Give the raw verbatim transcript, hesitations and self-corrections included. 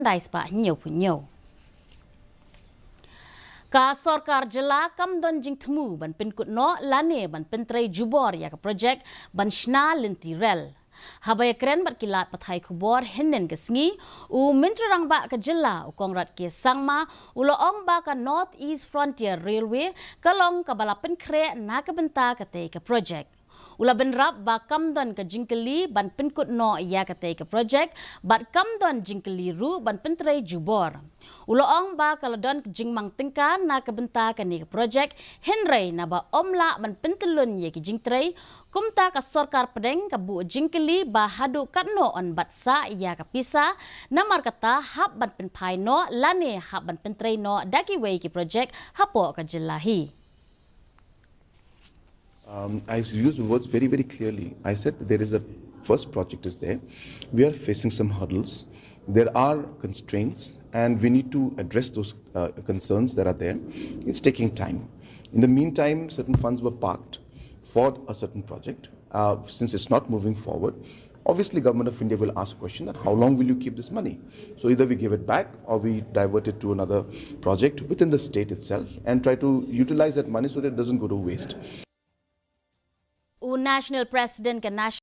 khyndai spah hynñiewphew hynñiew. Ka sorkar jylla kam don jingthmu ban pynkut noh lane ban pyntrei jubor ïa ka projek ban shna lynti rel. Haba ïakren bad ki lad pathai khubor hynnin ka sngi, u Myntri Rangbah ka jylla, u Conrad K Sangma, u la ong ba ka North East Frontier Railway ka long kaba la pynkhreh na ka bynta katei ka projek. U la bynrap ba kam don ka jingkylli ban pynkut noh ïa katei ka projek, bad kam don jingkylli ruh ban pyntrei jubor. U la ong ba ka la don ka jingmang tyngka na ka bynta kane ka projek, hynrei naba ym lah ban pyntyllun ïa ki jingtrei, kumta ka sorkar pdeng ka buh jingkylli ba haduh katno yn bat sah ïa ka pisa, namar kata hap ban pynphai noh lane hap ban pyntrei noh da kiwei ki projek hapoh ka jylla hi. Um, I used the words very, very clearly. I said there is a first project is there. We are facing some hurdles. There are constraints, and we need to address those uh, concerns that are there. It's taking time. In the meantime, certain funds were parked for a certain project. Uh, since it's not moving forward, obviously Government of India will ask a question that how long will you keep this money? So either we give it back or we divert it to another project within the state itself and try to utilize that money so that it doesn't go to waste. U National President ka National